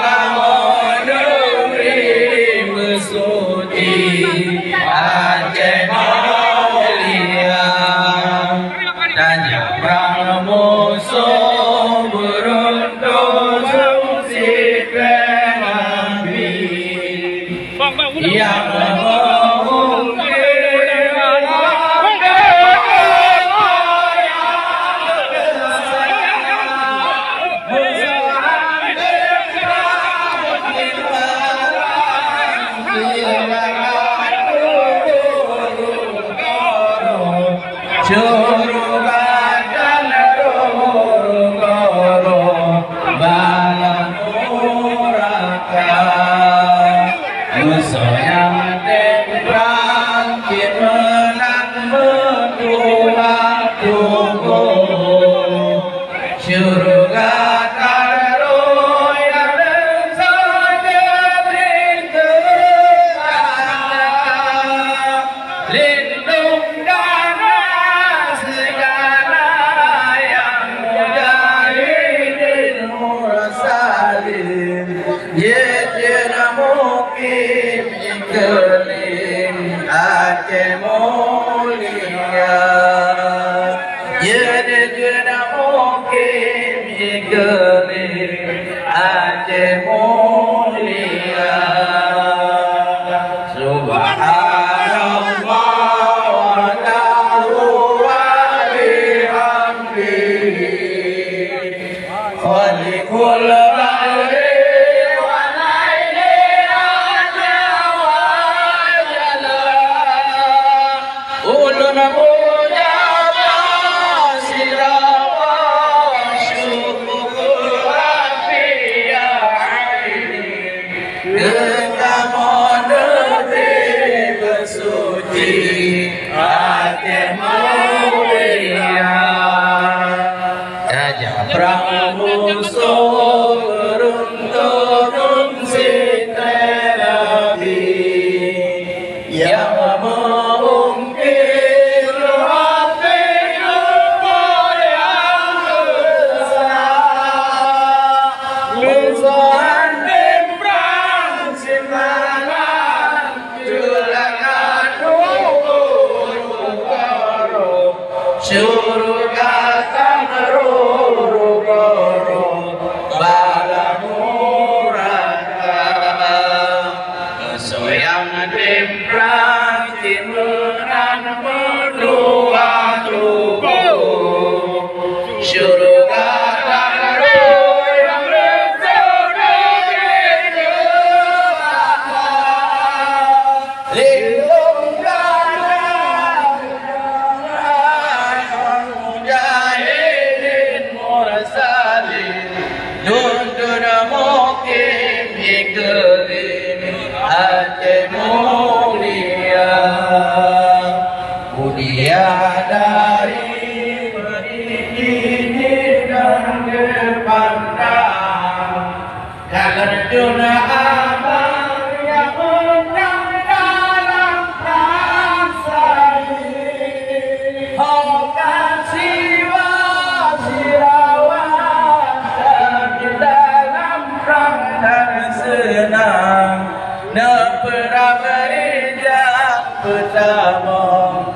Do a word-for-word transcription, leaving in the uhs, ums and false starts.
Kamoe neugri meusuci, Aceh mulia. Tajak prang musoh beuruntung, seusipleng Nabi. Syurga dan rukun bala nuraka. Musoh nyang tem prang cit meunan meutuha tuboh. Syurga taroh dan saja pintu lindung dara segala yang mujahidin mursalin. Jeuet-jeuet mukim jikeuling Aceh mulia. Jeuet-jeuet mukim jikeuling Aceh mulia. Subhanallah wa lahu wa bihamdihi. Khaliqul bahri wa laili wa jalla. Ulun mujaba sira wa syukur Rabbi ya Aini. Keu kamoe neugri meusuci, Aceh mulia. Tajak prang musoh beuruntung, seusipleng Nabi. Nyang meungkir hati lumpur nyang rusak, musoh han tem prang simalan, jeulangan syurga tan ruru-ruru bala nuraka. Soe nyang tem prang cit meunan meutuha tuboh. Syurga dan rukun nyang reuseudeue lindung dara mujahidin mursalin. Nuntun mukim jikeuling Aceh mulia. Mulia dari pendidikan dan kepandang. Jalan juna abang yang menang dalam rasa ini. Hongkan siwa sirawa di dalam perang dan senang. Neupeuram rijang peutamong.